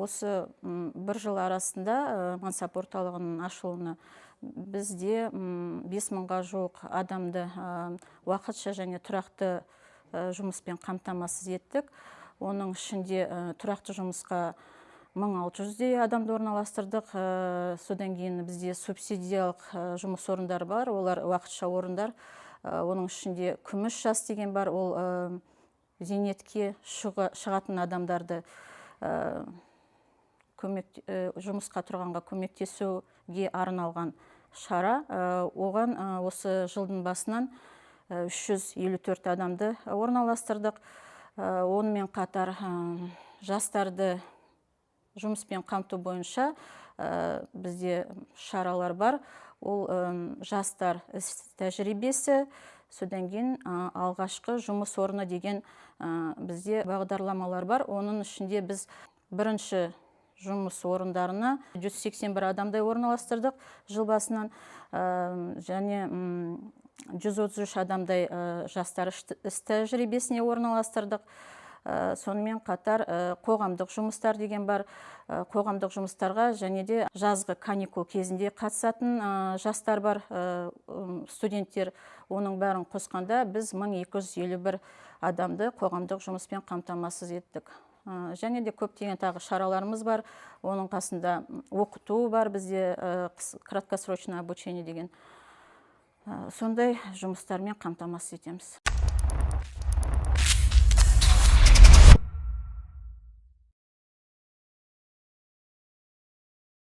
Осы бір жыл арасында мансап орталығының ашылуына бізде 5000-ға жуық адамды уақытша және тұрақты жұмыспен қамтамасыз еттік. Оның ішінде тұрақты жұмысқа 1600-дей адамды орналастырдық. Содан кейін бізде субсидиялық жұмыс орындары бар, олар уақытша орындар. Оның ішінде «Күміс жас» деген бар, ол зейнетке шығатын адамдарды көмек, жұмысқа тұрғанға көмектесуге арналған шара. Оған осы жылдың басынан 354 адамды орналастырдық. Онымен қатар жастарды жұмыспен қамту бойынша бізде шаралар бар. Ол «Жастар іс тәжірибесі», содан кейін «Алғашқы жұмыс орны» деген бізде бағдарламалар бар. Оның ішінде біз бірінші жұмыс орындарына 181 адамдай орналастырдық жыл басынан және 133 адамдай жастар іс тәжірибесіне орналастырдық. Сонымен қатар қоғамдық жұмыстар деген бар. Қоғамдық жұмыстарға және де жазғы каникул кезінде қатысатын жастар бар, студенттер. Оның бәрін қосқанда, біз 1251 адамды қоғамдық жұмыспен қамтамасыз еттік. Және де көптеген тағы шараларымыз бар. Оның қасында оқыту бар бізде, краткосрочное обучение деген. Сондай жұмыстармен қамтамасыз етеміз.